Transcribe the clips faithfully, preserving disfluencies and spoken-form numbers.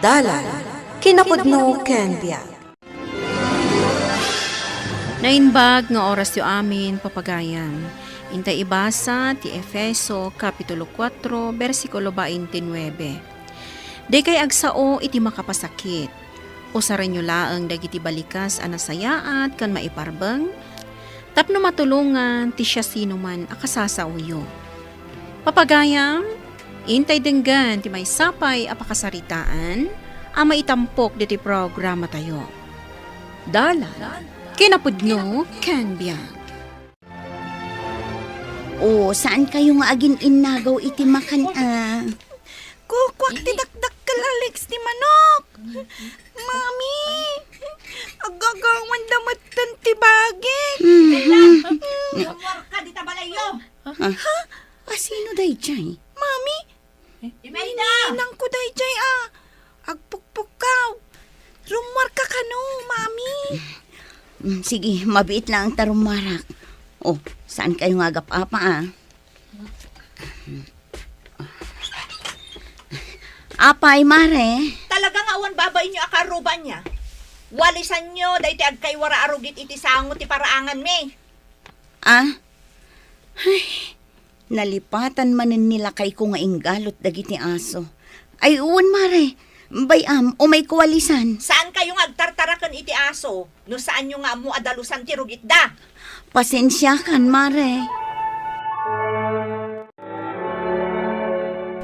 Dalan, kinapudno ken biag. Naimbag nga orasyo amin, papagayam. Intay ibasa ti Efeso, Kapitulo kuatro, bersikulo twenty-nine. Dikay agsao iti makapasakit. Usarenyo laeng dagiti balikas a nasayaat ken maiparbeng, tapno matulongan ti siasinoman a kasasaoyo. Papagayam, intay denggen ti maysapay a pakasaritaan a maitampok ditoy programatayo. Dalan, kinapudno, ken biag. O, saan kayo nga agin-innagaw iti makan, a? Kukuak ti dakdakkel a legs ti manok. Mami, agagawanda metten ti bagik. Mhm. Rummuarka dita balayyo. Ha? Asino daydiay? Mami, Imelda! Ninang ko daydiay a. Agpukpukkaw. Rummuarka kano, Mami. Mm, sige, mabiit laeng ta rummuarak. O, saan kayo nga agap-apa, a? Apay, Mare? Talaga nga awan babainyo a kaarrubaanna. Walisanyo daytoy agkaywara a rugit iti sango ti paraanganmi. A? Ay, nalipatan manen ni lakayko nga inggalut dagiti aso. Ay, wen, Mare. Bay-am, umayko walisan. Saan kayo nga agtartaraken iti aso no saanyo nga ammo a dalusan ti rugitda? Pasensiakan, Mare.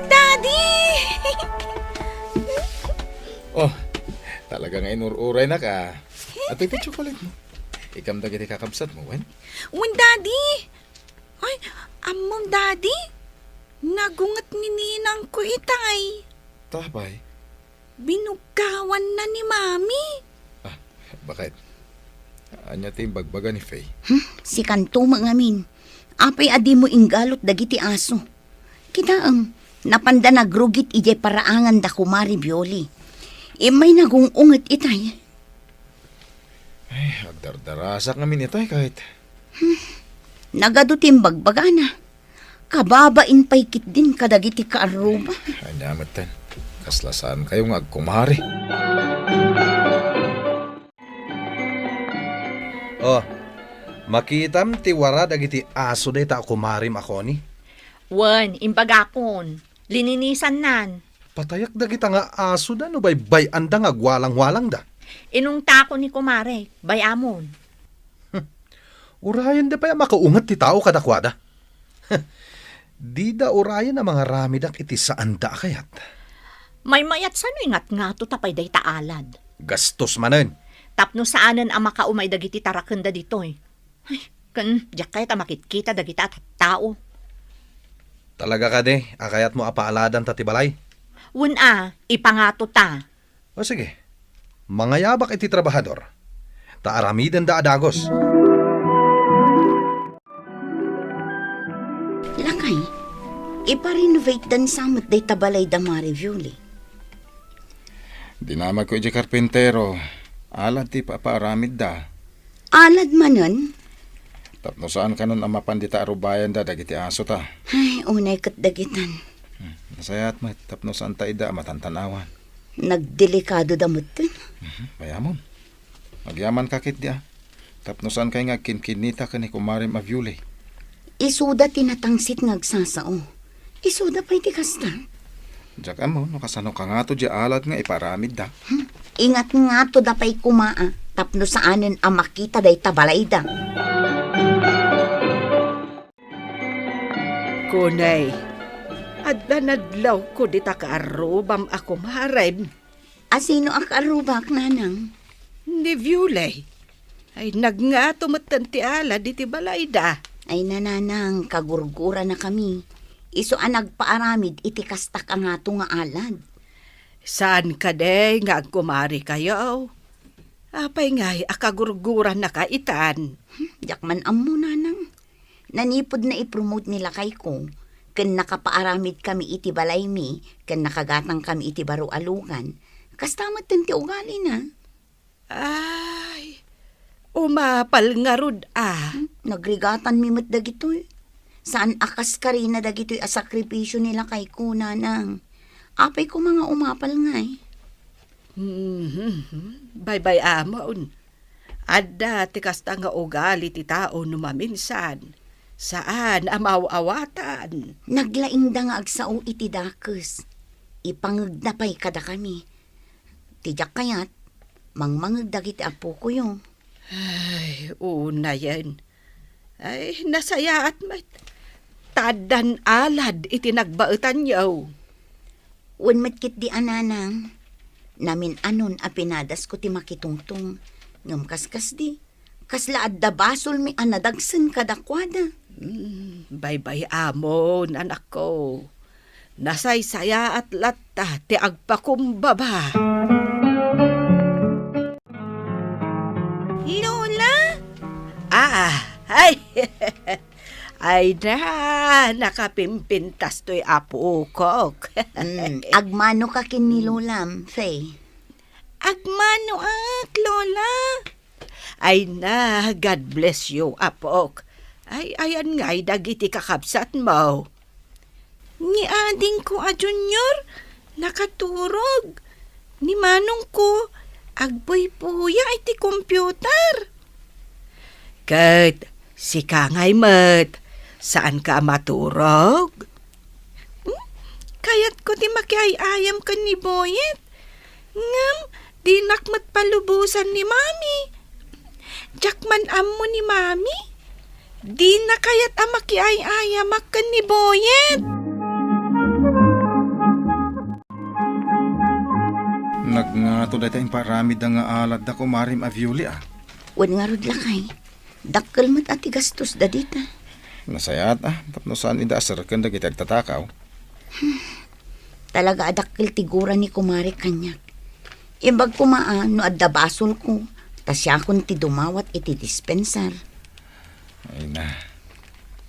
Daddy! Oh, talaga nga inur-uraynak, a. Atoy ti tsokolatemo. Ikam dagiti kakabsatmo, wen? Wen, Daddy! Ay, ammom, Daddy? Nagunget ni ninang ko itay. Apay? Binugkawanna ni Mami. A, baket? Ania ti imbagbaga ni Faye? Hmm, sikanto met ngamin. Apay a dimo inggalut dagiti aso? Kitaem, napanda nagrugit idiay paraangan da Kumare Violi. Immay nagung-unget itay. Ay, agdardarasak ngamin itay ket. Hmm. Nagadu ti imbagbagana. Kababain pay ketdin kadagiti kaarruba. Ania metten? Kasla saan kayo nga agkumare. Oh, makitam ti wara dagiti aso dayta a kumarem a Connie? Wen, imbagakon. Lininisannan. Patayak dagita nga asoda no baybay-anda nga agwalang-walangda. Inungtako ni kumare, bay-amon. Urayenda pay a makaunget ti tao kadakuada. Dida urayen a mangaramidak iti saanda a kayat. Maymayat sano ingatngato ta pay dayta alad. Gastos manen. Tapno saanen a makaumay dagiti tarakenda ditoy. Ay, ken diak kayat a makitkita dagita a tattao. Talaga kadi a kayatmo a paaladanta ti balay? Wen a, ipangato ta. O sige, mangayabak iti trabahador, ta aramidenda a dagus. Lakay, ipa-renovate dan sa met dayta balay da Mare Violi. Dinamagko idiay karpintero, alad ti papaaramidda. Alad manen? Tapno saan kanon a mapan dita a rubayan da dagiti aso ta. Ay, unay ket dagitan. Hmm, nasayaat met, tapno saan ta ida a matantan-awan. Nagdelikado da metten. Mhm, bay-amon. Agyaman ka ketdi a. Tapno saan kay nga agkinkinnita ken ni kumarem a Viole. Isuda ti natangsit nga agsasao. Isuda pay ti kasta. Diak ammo no kasano kangato diay alad nga ipaaramidda. Hmm. Ingatngato da pay koma a, tapno saanen a makita dayta balayda. Kunay, adda nadlawko dita kaarrubam a kumarem. Asino a kaarrubak, nanang? Ni Viole. Ay, nagngato metten ti alad iti balayda. Ay, nanang, kagurguranakami. Isu a nagpaaramid iti kasta kangato nga alad. Saan kadi nga agkumarekayo? Apay ngay a kagurguranaka itan? Hmm, diak man ammo, nanang. Nanipud naipromote ni lakayko, ken nakapaaramid kami iti balaymi, ken nakagatang kami iti baro a lugan. Kasta metten ti ugalina. Ay, umapal ngarud a. Hmm, nagrigatanmi met dagitoy. Saan a kaskarina dagitoy a sakripisio ni lakayko, nanang. Apay koma nga umapal ngay? Mhm. Baybay-amon. Adda ti kasta nga ugali ti tao no maminsan. Saan a maaw-awatan. Naglaingda nga agsao iti dakes. Ipangegna pay kadakami. Ti diak kayat, mangmangeg dagiti apokoyo. Ay, unayen. Ay, nasayaat met. Ta addan alad iti nagbaetanyo. Wen met ketdi a nanang, namin-anon a pinadasko ti makitungtong, ngem kaskasdi, kasla adda basolmi a nadagsen kadakuada. Hmm, baybay-amon, anakko. Nasaysayaat latta ti agpakumbaba. Lola? Ah, ay. Ay na, nakapimpintas toy apokok. Mm, agmano ka ken ni Lolam, Faye. Agmano ak, Lola. Ay na, God bless you, apok. Ay, ayan ngay dagiti kakabsatmo. Ni adingko a Junior, nakaturog. Ni manongko, agbuybuya iti computer. Ket sika ngay met, saanka a maturog? Hmm? Kayatko ti makiay-ayam ken ni Boyet. Ngem, dinak met palubosan ni Mami. Diak man ammo ni Mami. Dina kayat a makiay-ayamak ken ni Boyet. Nagngato dayta imparamidda nga alad da kumarim a Violi, a. Wen ngarud, lakay. Dakkel met a ti gastos da dita. Nasayaat, a, tapno saan ida a serken dagiti agtatakaw. Talaga a dakkel ti gura ni kumare kaniak. Imbag koma a no adda basolko, ta siakon ti dumawat iti dispensar. Ay na.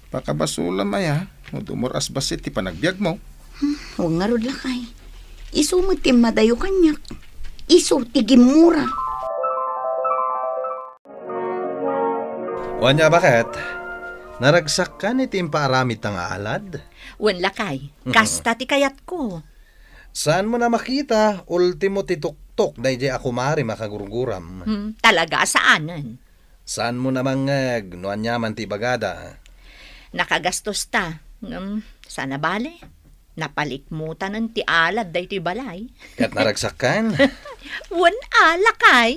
Pakabasolam aya, no dumor-as bassit ti panagbiagmo. Hmm, wen ngarud, lakay. Isu met ti madayo kaniak. Isu ti gimmura. Wen a, baket? Naragsakkan iti impaaramidta nga alad? Wen, lakay, kasta ti kayatko. Saanmo a makita, ultimo ti tuktok daydiay a kumarim a kagurguram. Hmm, talaga a saanen. Saanmo a mangngeg no aniaman ti ibagada. Nakagastosta, ngem saan a bale. Napalikmotanen ti alad daytoy balay. Ket naragsakkan? Wen a, lakay.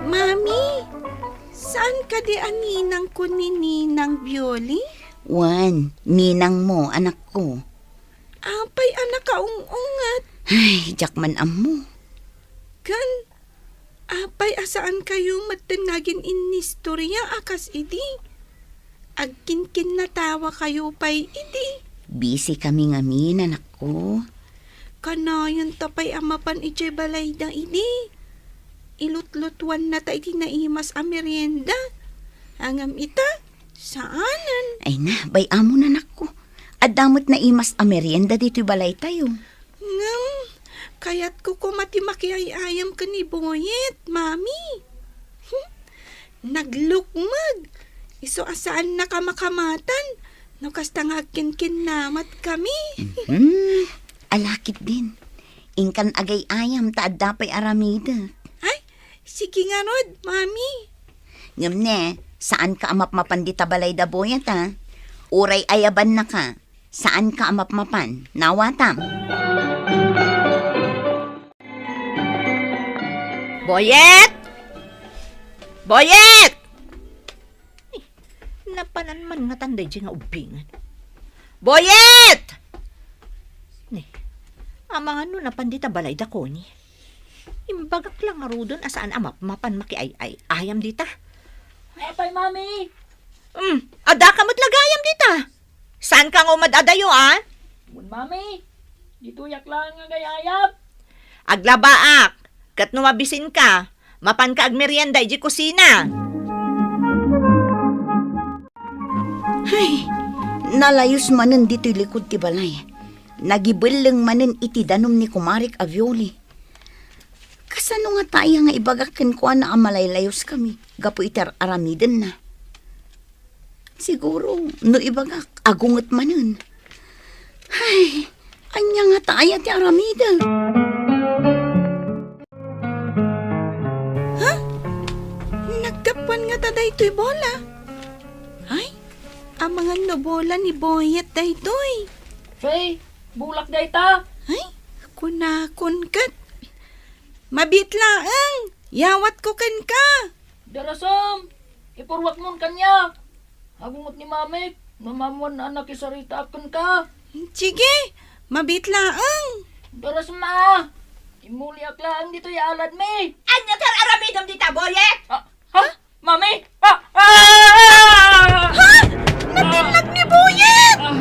Mami, saan kadi a ninangko ni Ninang Violi? Wen, ninangmo, anakko. Apay a nakaung-ungat? Ay, diak man ammo. Ken, apay a saankayo metten nga agin-innistoria a kas idi? Agkinkinnatawakayo pay idi? Busy kami ngamin, anakko. Kanayonta pay a mapan idiay balayda idi. Ilutlutuannata iti naimas a merienda. Ngem ita, saanen. Ay na, bay-amon, anakko. Adda met naimas a merienda ditoy balaytayo. Ngem, kayatko koma ti makiay-ayam ken ni Boyet, Mami. Hmm? Naglukmeg. Isu a saanna kamakamatan no kasta nga agkinkinnamat kami. Mhm. Ala ketdin. Inkan agay-ayam ta adda pay aramidek. Ay, sige ngarud, Mami. Ngem ne, saanka a mapmapan dita balayda Boyet, a. Uray ayabannaka, saanka a mapmapan. Nawatam. Boyet! Boyet! Ni, napanan man ngatan daydiay nga ubbingan. Boyet! Ni, amangan no napan dita balayda Connie. Imbagak la ngaruden a saan a mapmapan makiay-ay-ayam dita. Apay, Mami? Hmm, adda ka met la gayam dita. Saanka nga umad-adayo, a? Wen, Mami. Ditoyak laeng nga agay-ayam. Aglabaak, ket no mabisinka, mapanka agmerienda idiay kusina. Ay, nalayos manen ditoy likud ti balay. Nagibelleng manen iti danum ni kumarek a Violi. Kasano ngata aya nga ibagak kenkuana a malaylayoskami gapu iti ar-aramidenna? Siguro, no ibagak, agunget manen. Ay, Ania ngata aya ti aramidek? Ha? Naggapuan ngata daytoy bola? Ay, amangan no bola ni Boyet daytoy. Faye, bolak dayta. Ay, kunakon ket. Mabiit laeng, yawatko kenka. Darasam, ipurwakmon kaniak. Agungot ni Mamik, no maammoan a nakisaritaak kenka. Sige, mabiit laeng. Darasam a, imuliak laeng ditoy aladmi. Ania ti ar-aramidem dita, Boyet? Ah, ha? Mami? Ah! Ah! Ha? Natinnag ni Boyet! Ah!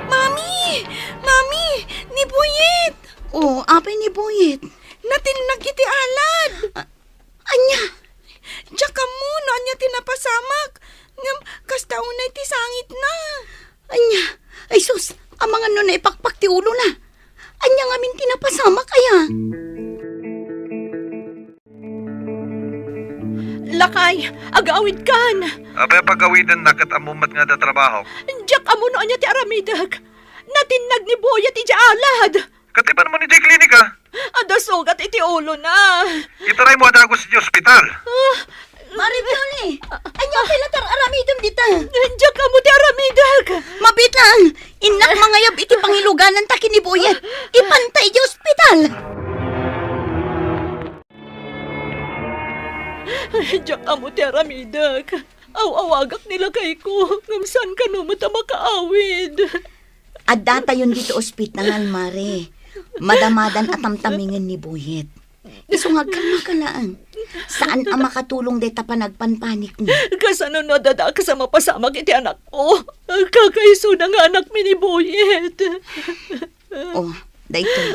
Mami! Mami! Ni Boyet! Oh, apay ni Boyet? Natinnag iti alad! Ah, ania? Diak ammo no ania ti napasamak. Ngem kasta unay ti sangitna. Ania? Ay sus, amangan no naipakpak ti ulona. Ania ngamin ti napasamak aya? Lakay, agawidkan! Apay a pagawidennak ket ammom met nga adda trabahok? Diak ammo no ania ti aramidek. Natinnag ni Boyet idiay alad. Ket ibanmo idiay klinika? Adda sugat iti ulona. Itaraymo a dagus idiay ospital. Ah. Mare Violi, ania pay la ti ar-aramidem dita? Diak ammo ti aramidek. Mabiit laeng, innak mangayab iti pangilugananta ken ni Boyet. Ipanta idiay ospital. Ay, diak ammo ti aramidek. Aw-awagak ni lakayko, ngem saan kano met a makaawid. Addatayon ditoy ospital, Mare. Madamadan a tamtamingen ni Boyet. Isu nga agkamaka laeng. Saan a makatulong dayta panagpanpanikmo. Kasano no adda dakes a mapasamak iti anakko? Kakaisuna nga anakmi ni Boyet. Oh, daytoy.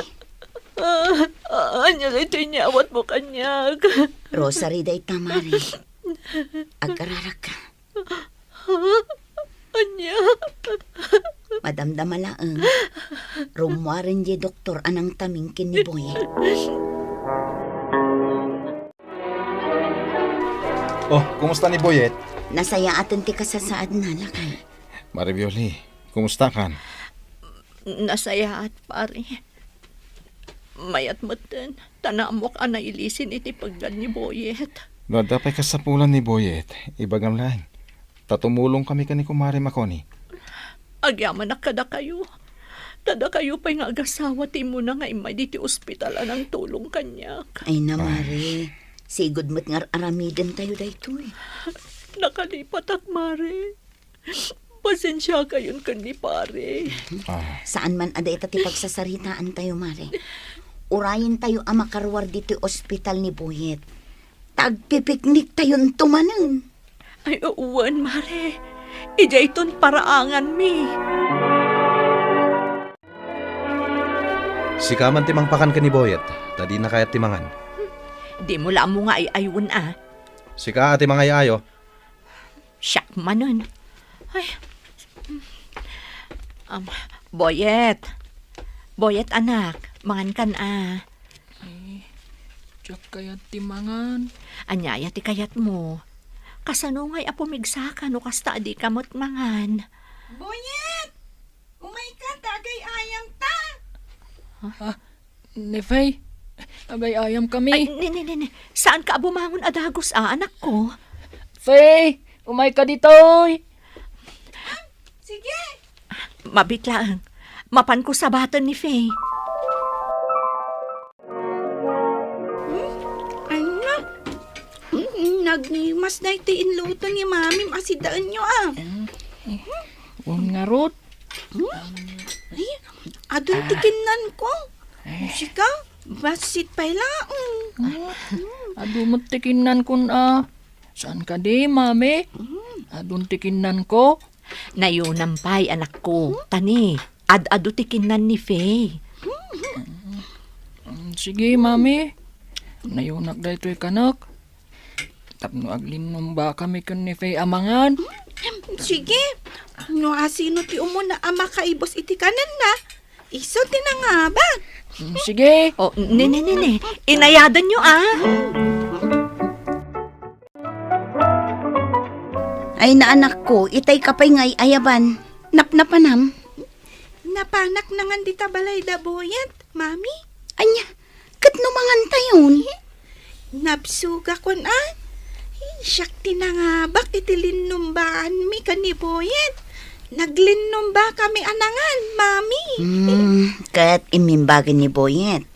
Ah, ah, ania daytoy inyawatmo kaniak? Rosary dayta, Mare. Agkararagka. Ha? Ania? Madamdama laeng. Rummuaren diay doktor a nangtaming ken ni Boyet. Oh, kumusta ni Boyet? Nasayaaten ti kasasaadna, lakay. Mare Violi, kumusta kan? Nasayaat, pare. Mayat metten, ta naammoak a nailisin iti peggad ni Boyet. No adda pay kasapulan ni Boyet, ibagam laeng. Ta tumulongkami ken ni Kumare Makoni. Agyamanak kadakayo. Ta dakayo pay nga agasawa ti immuna nga immay ditoy ospital a nangtulong kaniak. Ay na, Mare. Sigud met nga ar-aramidentayo daytoy. Nakalipatak, Mare. Pasensiakayon ken ni pare. Ah. Saan man a dayta ti pagsasaritaantayo, Mare. Urayentayo a makaruar ditoy ospital ni Boyet. Ta agpipikniktayonto manen. Ay, wen, Mare. Idiayton paraanganmi. Sika man ti mangpakan ken ni Boyet, ta dina kayat ti mangan. Dimo la ammo nga ay-aywen a. Sika a ti mangay-ayo. Siak manen. Ay. Am, Boyet. Boyet, anak, mangankan a. Ay, diak kayat ti mangan. Ania aya ti kayatmo? Kasano ngay a pumigsaka no kasta a dika met mangan? Boyet! Umayka ta agay-ayamta. Ha? Ni Faye, agay-ayamkami. Ay, ni, ni, ni, ni. Saanka a bumangon a dagus a, anakko? Faye, umayka ditoy. Sige. Mabiit laeng. Mapanko sabaten ni Faye. Hmm? Ania? Hmm, nagrimas daytoy inluto ni Mami, masidaenyo a. Hmm? Wen ngarud. Hmm? Ay, adun ti kinnanko. Sika, bassit pay laeng. Hmm? Adu met ti kinnankon a. Saan kadi, Mami? Hmm. Adun ti kinnanko. Nayunam pay, anakko. Hmm? Ta ni, ad-adu ti kinnan ni Faye. Hmm, sige, Mami. Nayunak daytoy kanak. Tapno aglinnumbakami ken ni Faye a mangan. Hmm, sige. No asino ti umuna a makaibus iti kanenna, isu ti nangabak. Hmm, sige. O, ni, ni, ni, ni. Inayadanyo a. Ay, na, anakko, itay ka pay nga ay-ayaban. Napnapanam? Napanak nangan dita balayda Boyet, Mami. Ania, ket no mangantayon? Nabsogakon a. Siak ti nangabak iti linnumbaanmi ken ni Boyet. Naglinnumba kami a nangan, Mami. Hmm, ket immimbagen ni Boyet?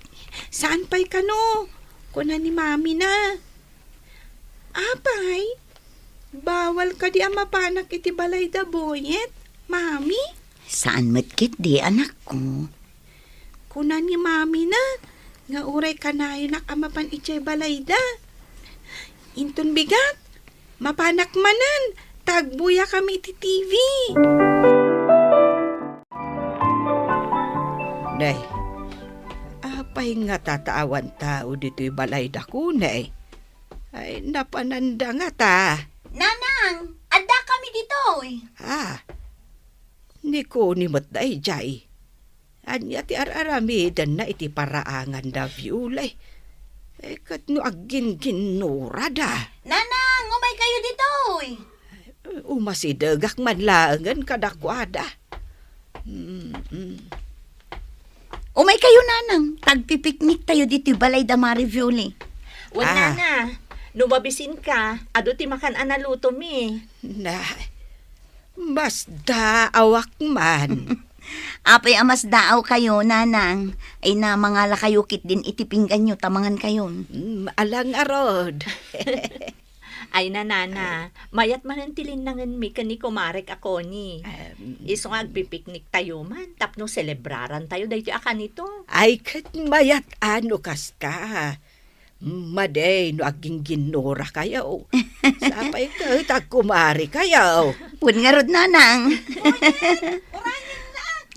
Saan pay kano, kuna ni Mami na. Apay, bawal kadi a mapanak iti balayda Boyet, Mami? Saan met ketdi, anakko. Kuna ni Mami na, nga uray kanayonak a mapan idiay balayda. Inton bigat, mapanak manen, ta agbuya kami iti T V. Nay, apay nga tata awan tao ditoy balayda, kunay? Ay, napananda ngata. Nanang, adda kami ditoy. Ah, ni Connie met daydiay. Ania ti ar-aramidenna iti paraangan da Violay? Eh, ket no agginginnurada. Nanang, umay kayo ditoy. Umasidegak man laengen kadakuada. Mm-mm. Umay kayo, Nanang. Tagpipiknik tayo ditoy balay da Mari Violi. Wen, Ah. Nana, no mabisin ka, adu ti makan a naluto mi. Na, mas daawak man. Apay a mas daaw kayo, Nanang. Ay na, mangala kayo ket din iti pingganyo, ta mangan kayon. Mm, ala ngarud. Ay, nanana, mayat manen ti linnangenmi ken ni kumarek a Connie. Em. Isu nga agpipiknik tayo man tapno selebraran tayo daytoy a kanito. Ay, ket mayat a no kasta. Madi no aggingginnura kayo. Sapay ket agkumare kayo. Wen ngarud, Nanang.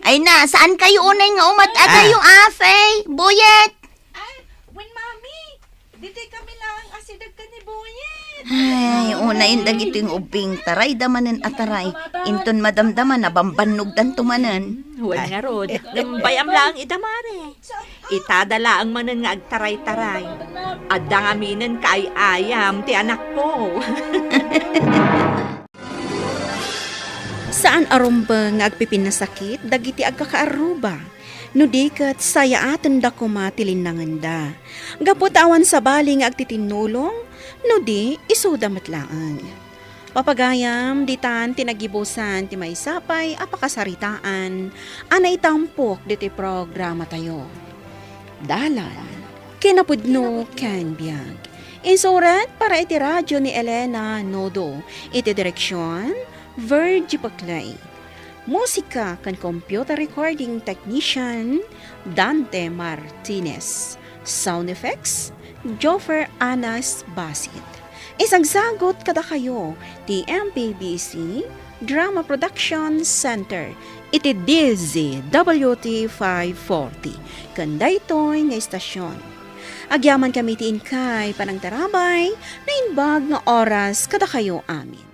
Ay na, saan kayo unay nga umat-adayo, Ah. Afay? Boyet! Ay, wen, Mami. Ditoy kami laeng a sideg ken ni Boyet. Ay, unayen dagitoy nga ubbing, taray da manen a taray. Inton madamdama, nabambannogdanto manen. Wen ngarud, ngem bay-am laeng ida, Mare. Itada laeng manen nga agtaray-taray. Adda ngaminen kaay-ayam ti anakko. Saan a rumbeng nga agpipinnasakit dagiti agkakaarruba, no di ket sayaatenda koma ti linnangenda. Gapu ta awan sabali nga agtitinnulong, no di isuda met laeng. Papagayam, ditan ti nagibusan ti maysa pay a pakasaritaan a naitampok ditoy programatayo. Dalan, kinapudno ken biag. Insurat para iti radyo ni Elena Nodo. Iti direksyon, Virgie Paclay. Musika ken computer recording technician, Dante Martinez. Sound effects, Joffer Anas Basit. Isagsagut kadakayo ti M P B C Drama Production Center iti D Z W T five forty ken daytoy nga istasyon. Agyaman kami ti inkay panangtarabay, naimbag nga oras kadakayo amin.